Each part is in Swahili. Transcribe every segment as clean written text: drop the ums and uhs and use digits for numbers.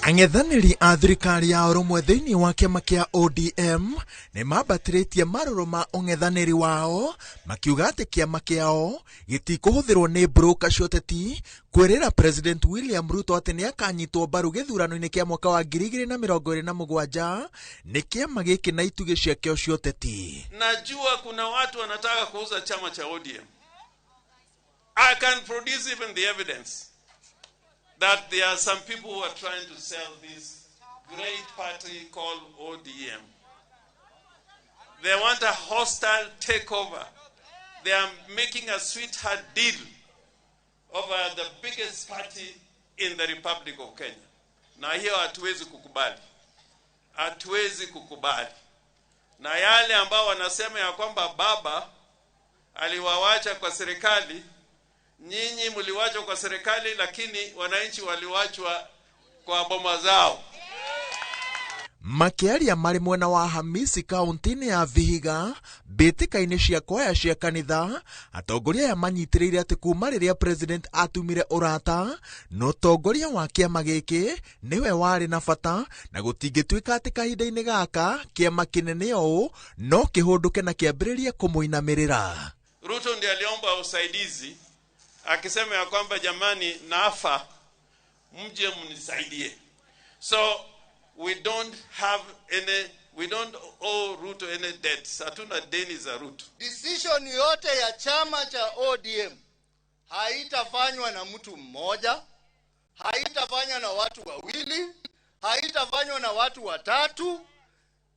Ang'ethanĩri a thirikari ya ũrũmwe thĩinĩ wa kĩama kĩa ODM nĩ mambatĩrĩtie marũrũ ma ũng'ethanĩri wao makiuga atĩ kĩama kĩao gĩtikũhũthĩrwo nĩ broka cia ũteti kwĩrĩra President William Ruto atĩ nĩ akanyitwo mbaru gĩthurano-inĩ kĩa mwaka wa 2027 nĩ kĩama gĩkĩ na itugĩ ciakĩo cia ũteti. Najua kuna watu wanataka kuuza chama cha ODM. I can produce even the evidence that there are some people who are trying to sell this great party called ODM. They want a hostile takeover. They are making a sweetheart deal over the biggest party in the Republic of Kenya. Na hiyo hatuwezi kukubali, hatuwezi kukubali. Na yale ambao wanasema ya kwamba baba aliwawacha kwa serikali, nyinyi mliwachwa kwa serikali, lakini wananchi waliwachwa kwa boma zao. Makĩaria marĩ mwena wa Hamisi kaunti-inĩ ya Vihiga mbĩtĩka-inĩ cia kwaya cia kanitha, atongoria aya manyitĩrĩire atĩ kuma rĩrĩa president atumire ũrata na ũtongoria wa kĩama gĩkĩ nĩwe warĩ na bata, na gũtingĩtuĩka atĩ kahinda-inĩ gaka kĩama kĩnene ũũ no kĩhũndũke na kĩambĩrĩrie kũmũinamĩrĩra. Ruto ndiye aliomba usaidizi akisema ya kwamba jamani, nafa, mje mnisaidie. So we don't have any, we don't owe Ruto any debts. Hatuna deni za Ruto. Decision yote ya chama cha ODM haitafanywa na mtu mmoja, haitafanywa na watu wawili, haitafanywa na watu watatu.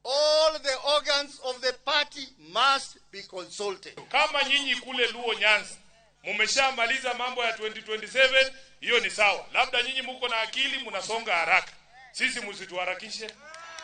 All the organs of the party must be consulted. Kama nyinyi kule Luo Nyanza mumeshamaliza mambo ya 2027, hiyo ni sawa. Labda nyinyi muko na akili, mnasonga haraka. Sisi msituharakishe.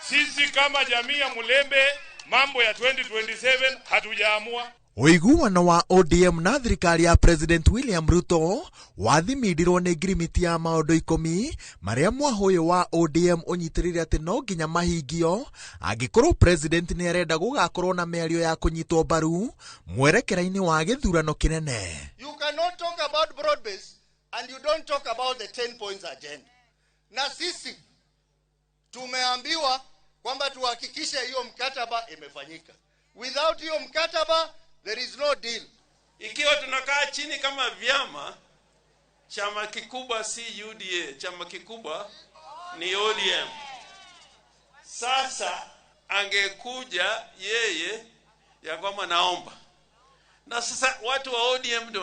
Sisi kama jamii ya Mulembe, mambo ya 2027 hatujaamua. Ũiguano wa ODM na thirikari ya President William Ruto wathimindirwo nĩ ngirimiti ya maũndũ 10 marĩa mwahũ ũyũ wa ODM ũnyitĩrĩire atĩ no nginya mahingio angĩkorwo President nĩ arenda gũgakorwo na mĩario ya kũnyitwo mbaru mwerekera-inĩ wa gĩthurano kĩnene. You cannot talk about broad base and you don't talk about the 10 points agenda. Na sisi tumeambiwa kwamba tuhakikishe hiyo mkataba imefanyika. Without hiyo mkataba there is no deal. Ikiwa tunakaa chini kama vyama, chama kikubwa si UDA, chama kikubwa ni ODM. Sasa angekuja yeye ya kwamba naomba. Na sasa watu wa ODM ndio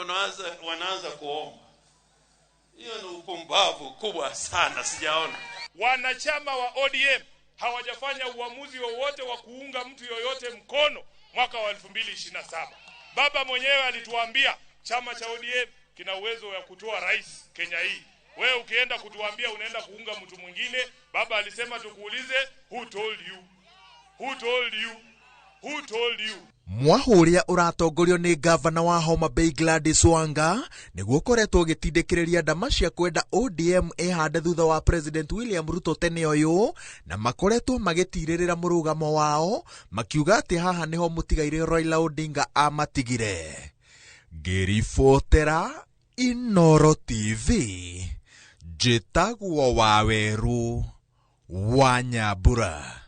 wanaanza kuomba. Hiyo ni upumbavu kubwa sana, sijaona. Wanachama wa ODM hawajafanya uamuzi wowote wa kuunga mtu yoyote mkono mwaka wa 2027. Baba mwenyewe alituambia chama cha ODM kina uwezo wa kutoa rais Kenya hii. Wewe ukienda kutuambia unaenda kuunga mtu mwingine, baba alisema tukuulize, who told you? Who told you? Who told you? Mwahu ũrĩa ũratongorio nĩ gavana wa Homa Bay Gladys Wanga nĩguo ũkoretwo ũgĩtindĩkĩrĩria ndama cia kwenda ODM ĩhande thutha wa President William Ruto tene ũyũ, na makoretwo magĩtirĩrĩra mũrũgamo wao makiuga atĩ haha nĩho mũtigairĩ Raila Odinga amatigire. Ngĩribotera Inooro TV, njĩtagwo Wawerũ wa Nyambura.